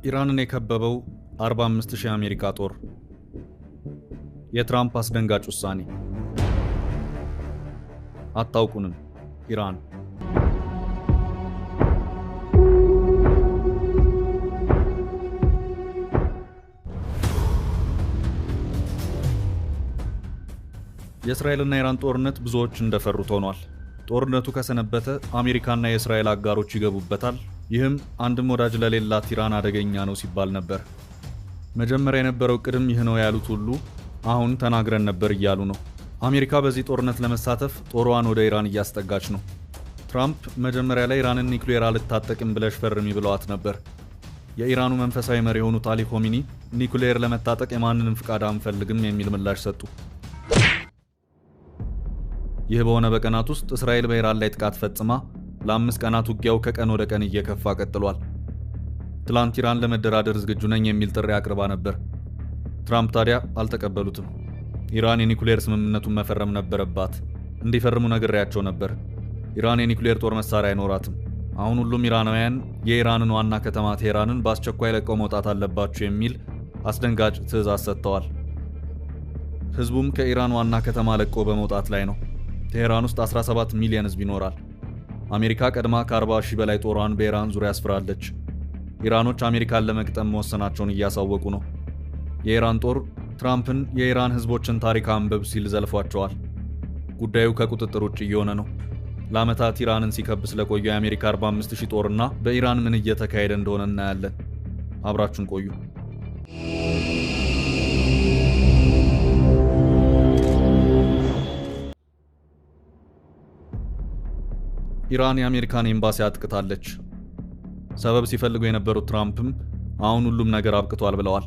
ኢራንን የከበበው 45,000 የአሜሪካ ጦር። የትራምፕ አስደንጋጭ ውሳኔ። አታውቁንም ኢራን። የእስራኤልና ኢራን ጦርነት ብዙዎች እንደፈሩት ሆኗል። ጦርነቱ ከሰነበተ አሜሪካና የእስራኤል አጋሮች ይገቡበታል። ይህም አንድም ወዳጅ ለሌላት ኢራን አደገኛ ነው ሲባል ነበር። መጀመሪያ የነበረው ቅድም ይህ ነው ያሉት ሁሉ አሁን ተናግረን ነበር እያሉ ነው። አሜሪካ በዚህ ጦርነት ለመሳተፍ ጦሯን ወደ ኢራን እያስጠጋች ነው። ትራምፕ መጀመሪያ ላይ ኢራንን ኒውክሌር አልታጠቅም ብለሽ ፈርሚ ብለዋት ነበር። የኢራኑ መንፈሳዊ መሪ የሆኑት አሊ ኾሚኒ ኒውክሌር ለመታጠቅ የማንንም ፍቃድ አንፈልግም የሚል ምላሽ ሰጡ። ይህ በሆነ በቀናት ውስጥ እስራኤል በኢራን ላይ ጥቃት ፈጽማ ለ5 ቀናት ውጊያው ከቀን ወደ ቀን እየከፋ ቀጥሏል። ትላንት ኢራን ለመደራደር ዝግጁ ነኝ የሚል ጥሪ አቅርባ ነበር። ትራምፕ ታዲያ አልተቀበሉትም። ኢራን የኒውክሌር ስምምነቱን መፈረም ነበረባት። እንዲፈርሙ ነግሬያቸው ነበር። ኢራን የኒውክሌር ጦር መሳሪያ አይኖራትም። አሁን ሁሉም ኢራናውያን የኢራንን ዋና ከተማ ቴህራንን በአስቸኳይ ለቀው መውጣት አለባቸው የሚል አስደንጋጭ ትዕዛዝ ሰጥተዋል። ህዝቡም ከኢራን ዋና ከተማ ለቆ በመውጣት ላይ ነው። ቴህራን ውስጥ 17 ሚሊዮን ህዝብ ይኖራል። አሜሪካ ቀድማ ከ40 ሺህ በላይ ጦሯን በኢራን ዙሪያ አስፍራለች። ኢራኖች አሜሪካን ለመግጠም መወሰናቸውን እያሳወቁ ነው። የኢራን ጦር ትራምፕን የኢራን ህዝቦችን ታሪክ አንብብ ሲል ዘልፏቸዋል። ጉዳዩ ከቁጥጥር ውጭ እየሆነ ነው። ለዓመታት ኢራንን ሲከብ ስለቆየው የአሜሪካ 45,000 ጦርና በኢራን ምን እየተካሄደ እንደሆነ እናያለን። አብራችሁን ቆዩ። ኢራን የአሜሪካን ኤምባሲ አጥቅታለች። ሰበብ ሲፈልጉ የነበሩት ትራምፕም አሁን ሁሉም ነገር አብቅቷል ብለዋል።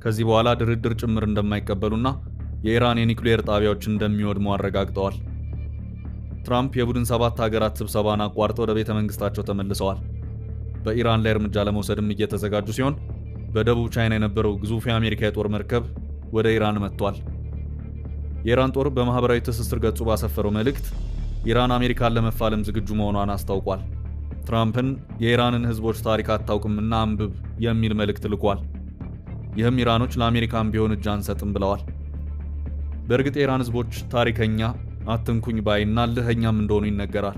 ከዚህ በኋላ ድርድር ጭምር እንደማይቀበሉና የኢራን የኒውክሌር ጣቢያዎች እንደሚወድሙ አረጋግጠዋል። ትራምፕ የቡድን 7 ሀገራት ስብሰባን አቋርጠው ወደ ቤተ መንግስታቸው ተመልሰዋል። በኢራን ላይ እርምጃ ለመውሰድም እየተዘጋጁ ሲሆን በደቡብ ቻይና የነበረው ግዙፍ የአሜሪካ የጦር መርከብ ወደ ኢራን መጥቷል። የኢራን ጦር በማህበራዊ ትስስር ገጹ ባሰፈረው መልእክት ኢራን አሜሪካን ለመፋለም ዝግጁ መሆኗን አስታውቋል። ትራምፕን የኢራንን ህዝቦች ታሪክ አታውቅምና አንብብ የሚል መልእክት ልኳል። ይህም ኢራኖች ለአሜሪካን ቢሆን እጅ አንሰጥም ብለዋል። በእርግጥ የኢራን ህዝቦች ታሪከኛ፣ አትንኩኝ ባይና እልኸኛም እንደሆኑ ይነገራል።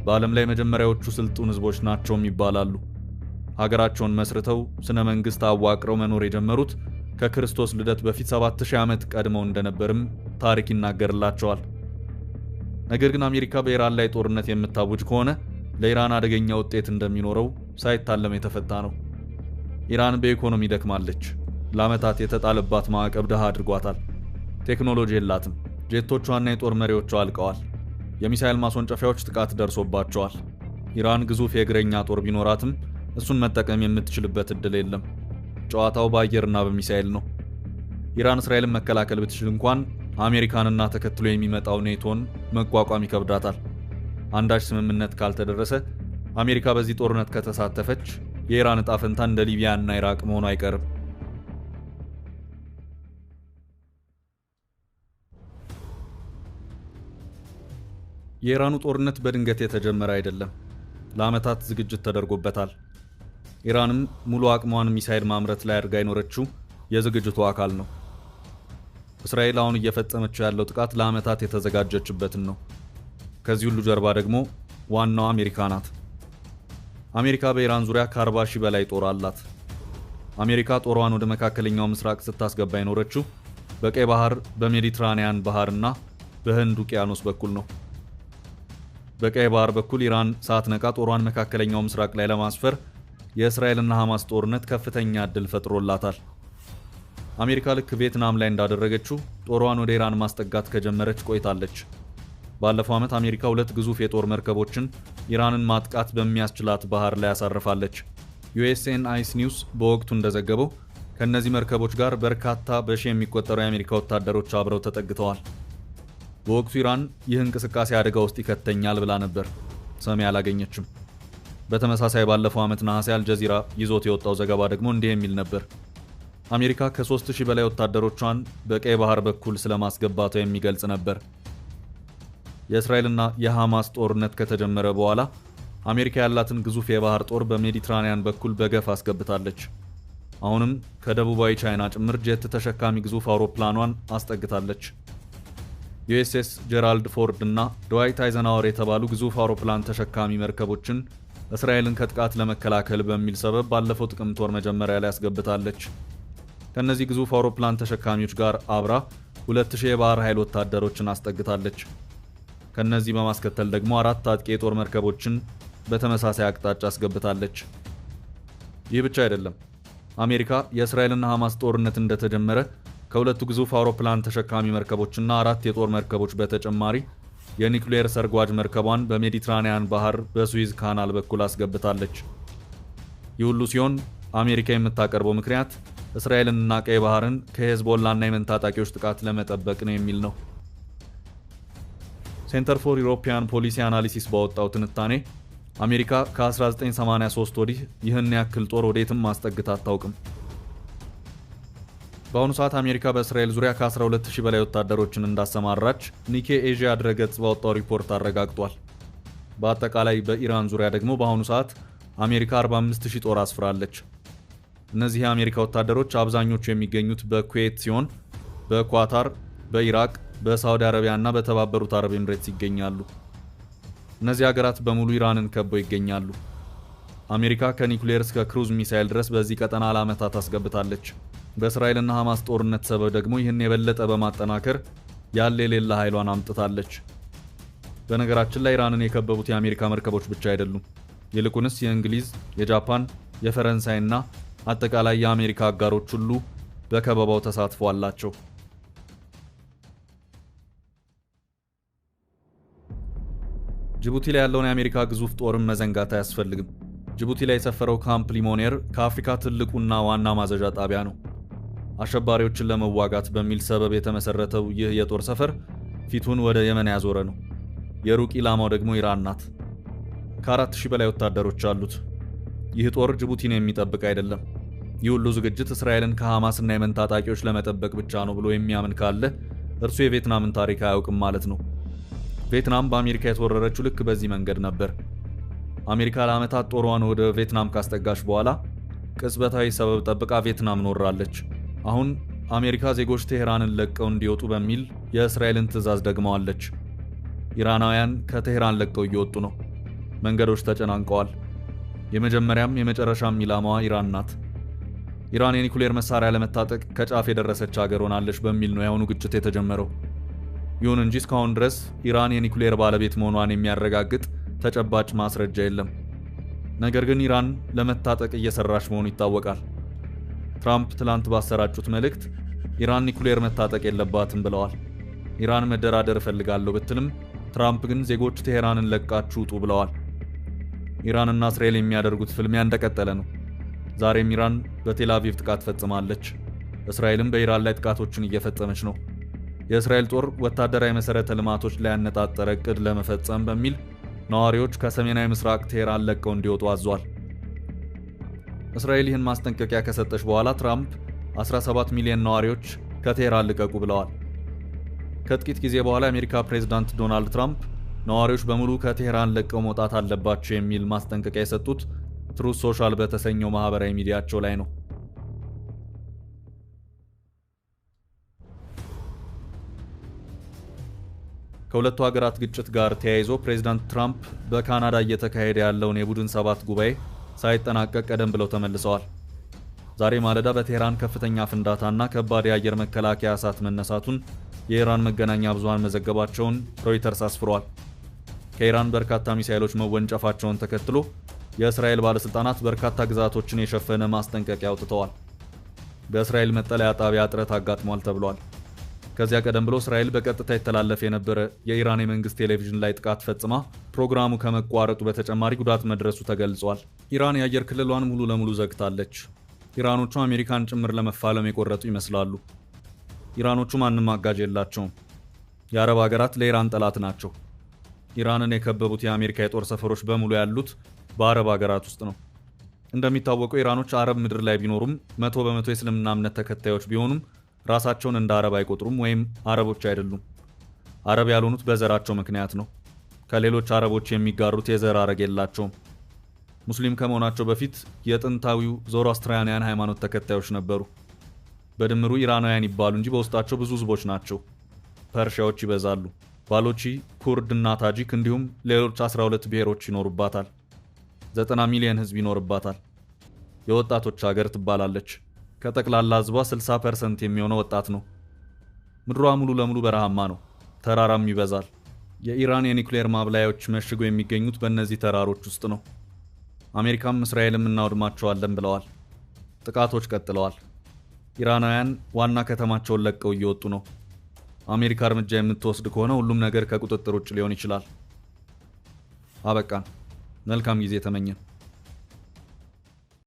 በዓለም ላይ መጀመሪያዎቹ ስልጡን ህዝቦች ናቸውም ይባላሉ። ሀገራቸውን መስርተው ስነ መንግስት አዋቅረው መኖር የጀመሩት ከክርስቶስ ልደት በፊት 7000 ዓመት ቀድመው እንደነበርም ታሪክ ይናገርላቸዋል። ነገር ግን አሜሪካ በኢራን ላይ ጦርነት የምታውጅ ከሆነ ለኢራን አደገኛ ውጤት እንደሚኖረው ሳይታለም የተፈታ ነው። ኢራን በኢኮኖሚ ደክማለች። ለዓመታት የተጣለባት ማዕቀብ ድሃ አድርጓታል። ቴክኖሎጂ የላትም። ጄቶቿና የጦር መሪዎቿ አልቀዋል። የሚሳኤል ማስወንጨፊያዎች ጥቃት ደርሶባቸዋል። ኢራን ግዙፍ የእግረኛ ጦር ቢኖራትም እሱን መጠቀም የምትችልበት እድል የለም። ጨዋታው በአየርና በሚሳኤል ነው። ኢራን እስራኤልን መከላከል ብትችል እንኳን አሜሪካንና ተከትሎ የሚመጣው ኔቶን መቋቋም ይከብዳታል። አንዳች ስምምነት ካልተደረሰ አሜሪካ በዚህ ጦርነት ከተሳተፈች የኢራን ዕጣ ፈንታ እንደ ሊቢያ እና ኢራቅ መሆኑ አይቀርም። የኢራኑ ጦርነት በድንገት የተጀመረ አይደለም። ለዓመታት ዝግጅት ተደርጎበታል። ኢራንም ሙሉ አቅሟን ሚሳኤል ማምረት ላይ አድርጋ የኖረችው የዝግጅቱ አካል ነው። እስራኤል አሁን እየፈጸመችው ያለው ጥቃት ለዓመታት የተዘጋጀችበትን ነው። ከዚህ ሁሉ ጀርባ ደግሞ ዋናው አሜሪካ ናት። አሜሪካ በኢራን ዙሪያ ከ40 ሺህ በላይ ጦር አላት። አሜሪካ ጦሯን ወደ መካከለኛው ምስራቅ ስታስገባ የኖረችው በቀይ ባህር፣ በሜዲትራኒያን ባህርና በህንድ ውቅያኖስ በኩል ነው። በቀይ ባህር በኩል ኢራን ሳትነቃ ጦሯን መካከለኛው ምስራቅ ላይ ለማስፈር የእስራኤልና ሐማስ ጦርነት ከፍተኛ እድል ፈጥሮላታል። አሜሪካ ልክ ቪየትናም ላይ እንዳደረገችው ጦሯን ወደ ኢራን ማስጠጋት ከጀመረች ቆይታለች። ባለፈው ዓመት አሜሪካ 2 ግዙፍ የጦር መርከቦችን ኢራንን ማጥቃት በሚያስችላት ባህር ላይ አሳርፋለች። ዩኤስኤንአይስ ኒውስ በወቅቱ እንደዘገበው ከነዚህ መርከቦች ጋር በርካታ በሺህ የሚቆጠሩ የአሜሪካ ወታደሮች አብረው ተጠግተዋል። በወቅቱ ኢራን ይህ እንቅስቃሴ አደጋ ውስጥ ይከተኛል ብላ ነበር፣ ሰሚ አላገኘችም። በተመሳሳይ ባለፈው ዓመት ነሐሴ አልጀዚራ ይዞት የወጣው ዘገባ ደግሞ እንዲህ የሚል ነበር። አሜሪካ ከ3000 በላይ ወታደሮቿን በቀይ ባህር በኩል ስለማስገባቷ የሚገልጽ ነበር። የእስራኤልና የሐማስ ጦርነት ከተጀመረ በኋላ አሜሪካ ያላትን ግዙፍ የባህር ጦር በሜዲትራኒያን በኩል በገፍ አስገብታለች። አሁንም ከደቡባዊ ቻይና ጭምር ጄት ተሸካሚ ግዙፍ አውሮፕላኗን አስጠግታለች። ዩኤስኤስ ጄራልድ ፎርድ እና ድዋይት አይዘንሃወር የተባሉ ግዙፍ አውሮፕላን ተሸካሚ መርከቦችን እስራኤልን ከጥቃት ለመከላከል በሚል ሰበብ ባለፈው ጥቅምት ወር መጀመሪያ ላይ አስገብታለች። ከእነዚህ ግዙፍ አውሮፕላን ተሸካሚዎች ጋር አብራ 2000 የባህር ኃይል ወታደሮችን አስጠግታለች። ከነዚህ በማስከተል ደግሞ 4 አጥቂ የጦር መርከቦችን በተመሳሳይ አቅጣጫ አስገብታለች። ይህ ብቻ አይደለም። አሜሪካ የእስራኤልና ሐማስ ጦርነት እንደተጀመረ ከሁለቱ ግዙፍ አውሮፕላን ተሸካሚ መርከቦችና 4 የጦር መርከቦች በተጨማሪ የኒውክሌር ሰርጓጅ መርከቧን በሜዲትራኒያን ባህር በስዊዝ ካናል በኩል አስገብታለች። ይህ ሁሉ ሲሆን አሜሪካ የምታቀርበው ምክንያት እስራኤልንና ቀይ ባህርን ከሄዝቦላና የመን ታጣቂዎች ጥቃት ለመጠበቅ ነው የሚል ነው። Center for European Policy Analysis ባወጣው ትንታኔ አሜሪካ ከ1983 ወዲህ ይህን ያክል ጦር ወዴትም ማስጠግታ አታውቅም። በአሁኑ ሰዓት አሜሪካ በእስራኤል ዙሪያ ከ12000 በላይ ወታደሮችን እንዳሰማራች ኒኬ ኤዥያ ድረገጽ ባወጣው ሪፖርት አረጋግጧል። በአጠቃላይ በኢራን ዙሪያ ደግሞ በአሁኑ ሰዓት አሜሪካ 45000 ጦር አስፍራለች። እነዚህ የአሜሪካ ወታደሮች አብዛኞቹ የሚገኙት በኩዌት ሲሆን በኳታር፣ በኢራቅ፣ በሳውዲ አረቢያ እና በተባበሩት አረብ ኤምሬትስ ይገኛሉ። እነዚህ ሀገራት በሙሉ ኢራንን ከበው ይገኛሉ። አሜሪካ ከኒውክሌር እስከ ክሩዝ ሚሳኤል ድረስ በዚህ ቀጠና ለዓመታት አስገብታለች። በእስራኤልና ሐማስ ጦርነት ሰበብ ደግሞ ይህን የበለጠ በማጠናከር ያለ የሌለ ኃይሏን አምጥታለች። በነገራችን ላይ ኢራንን የከበቡት የአሜሪካ መርከቦች ብቻ አይደሉም። ይልቁንስ የእንግሊዝ፣ የጃፓን፣ የፈረንሳይና አጠቃላይ የአሜሪካ አጋሮች ሁሉ በከበባው ተሳትፎ አላቸው። ጅቡቲ ላይ ያለውን የአሜሪካ ግዙፍ ጦርን መዘንጋት አያስፈልግም። ጅቡቲ ላይ የሰፈረው ካምፕ ሊሞኔር ከአፍሪካ ትልቁና ዋና ማዘዣ ጣቢያ ነው። አሸባሪዎችን ለመዋጋት በሚል ሰበብ የተመሰረተው ይህ የጦር ሰፈር ፊቱን ወደ የመን ያዞረ ነው። የሩቅ ኢላማው ደግሞ ኢራን ናት። ከ4000 በላይ ወታደሮች አሉት። ይህ ጦር ጅቡቲን የሚጠብቅ አይደለም። ይህ ሁሉ ዝግጅት እስራኤልን ከሐማስና የመን ታጣቂዎች ለመጠበቅ ብቻ ነው ብሎ የሚያምን ካለ እርሱ የቪየትናምን ታሪክ አያውቅም ማለት ነው። ቪየትናም በአሜሪካ የተወረረችው ልክ በዚህ መንገድ ነበር። አሜሪካ ለዓመታት ጦሯን ወደ ቪየትናም ካስጠጋች በኋላ ቅጽበታዊ ሰበብ ጠብቃ ቪየትናም ኖራለች። አሁን አሜሪካ ዜጎች ቴህራንን ለቀው እንዲወጡ በሚል የእስራኤልን ትዕዛዝ ደግመዋለች። ኢራናውያን ከቴህራን ለቀው እየወጡ ነው። መንገዶች ተጨናንቀዋል። የመጀመሪያም የመጨረሻም ኢላማዋ ኢራን ናት። ኢራን የኒኩሌር መሳሪያ ለመታጠቅ ከጫፍ የደረሰች ሀገር ሆናለች በሚል ነው የአሁኑ ግጭት የተጀመረው። ይሁን እንጂ እስካሁን ድረስ ኢራን የኒኩሌር ባለቤት መሆኗን የሚያረጋግጥ ተጨባጭ ማስረጃ የለም። ነገር ግን ኢራን ለመታጠቅ እየሰራች መሆኑ ይታወቃል። ትራምፕ ትላንት ባሰራጩት መልእክት ኢራን ኒኩሌር መታጠቅ የለባትም ብለዋል። ኢራን መደራደር እፈልጋለሁ ብትልም ትራምፕ ግን ዜጎች ቴሄራንን ለቃችሁ ውጡ ብለዋል። ኢራንና እስራኤል የሚያደርጉት ፍልሚያ እንደቀጠለ ነው። ዛሬም ኢራን በቴል አቪቭ ጥቃት ፈጽማለች። እስራኤልም በኢራን ላይ ጥቃቶችን እየፈጸመች ነው። የእስራኤል ጦር ወታደራዊ መሰረተ ልማቶች ላይ ያነጣጠረ እቅድ ለመፈጸም በሚል ነዋሪዎች ከሰሜናዊ ምስራቅ ቴሄራን ለቀው እንዲወጡ አዟል። እስራኤል ይህን ማስጠንቀቂያ ከሰጠች በኋላ ትራምፕ 17 ሚሊዮን ነዋሪዎች ከቴሄራን ልቀቁ ብለዋል። ከጥቂት ጊዜ በኋላ የአሜሪካ ፕሬዝዳንት ዶናልድ ትራምፕ ነዋሪዎች በሙሉ ከቴሄራን ለቀው መውጣት አለባቸው የሚል ማስጠንቀቂያ የሰጡት Truth Social በተሰኘው ማህበራዊ ሚዲያቸው ላይ ነው። ከሁለቱ ሀገራት ግጭት ጋር ተያይዞ ፕሬዝዳንት ትራምፕ በካናዳ እየተካሄደ ያለውን የቡድን 7 ጉባኤ ሳይጠናቀቅ ቀደም ብለው ተመልሰዋል። ዛሬ ማለዳ በቴህራን ከፍተኛ ፍንዳታና ከባድ የአየር መከላከያ እሳት መነሳቱን የኢራን መገናኛ ብዙሃን መዘገባቸውን ሮይተርስ አስፍሯል። ከኢራን በርካታ ሚሳኤሎች መወንጨፋቸውን ተከትሎ የእስራኤል ባለስልጣናት በርካታ ግዛቶችን የሸፈነ ማስጠንቀቂያ አውጥተዋል። በእስራኤል መጠለያ ጣቢያ እጥረት አጋጥሟል ተብሏል። ከዚያ ቀደም ብሎ እስራኤል በቀጥታ ይተላለፍ የነበረ የኢራን የመንግስት ቴሌቪዥን ላይ ጥቃት ፈጽማ ፕሮግራሙ ከመቋረጡ በተጨማሪ ጉዳት መድረሱ ተገልጿል። ኢራን የአየር ክልሏን ሙሉ ለሙሉ ዘግታለች። ኢራኖቹ አሜሪካን ጭምር ለመፋለም የቆረጡ ይመስላሉ። ኢራኖቹ ማንም አጋዥ የላቸውም። የአረብ ሀገራት ለኢራን ጠላት ናቸው። ኢራንን የከበቡት የአሜሪካ የጦር ሰፈሮች በሙሉ ያሉት በአረብ ሀገራት ውስጥ ነው። እንደሚታወቀው ኢራኖች አረብ ምድር ላይ ቢኖሩም 100% የእስልምና እምነት ተከታዮች ቢሆኑም ራሳቸውን እንደ አረብ አይቆጥሩም ወይም አረቦች አይደሉም። አረብ ያልሆኑት በዘራቸው ምክንያት ነው። ከሌሎች አረቦች የሚጋሩት የዘር ሐረግ የላቸውም። ሙስሊም ከመሆናቸው በፊት የጥንታዊው ዞሮአስትሪያንያን ሃይማኖት ተከታዮች ነበሩ። በድምሩ ኢራናውያን ይባሉ እንጂ በውስጣቸው ብዙ ህዝቦች ናቸው። ፐርሺያዎች ይበዛሉ። ባሎቺ፣ ኩርድ እና ታጂክ እንዲሁም ሌሎች 12 ብሔሮች ይኖሩባታል። 90 ሚሊዮን ህዝብ ይኖርባታል። የወጣቶች ሀገር ትባላለች። ከጠቅላላ ህዝቧ 60% የሚሆነው ወጣት ነው። ምድሯ ሙሉ ለሙሉ በረሃማ ነው። ተራራም ይበዛል። የኢራን የኒውክሌር ማብላያዎች መሽገው የሚገኙት በእነዚህ ተራሮች ውስጥ ነው። አሜሪካም እስራኤልም እናወድማቸዋለን ብለዋል። ጥቃቶች ቀጥለዋል። ኢራናውያን ዋና ከተማቸውን ለቀው እየወጡ ነው። አሜሪካ እርምጃ የምትወስድ ከሆነ ሁሉም ነገር ከቁጥጥር ውጭ ሊሆን ይችላል። አበቃን። መልካም ጊዜ ተመኘን።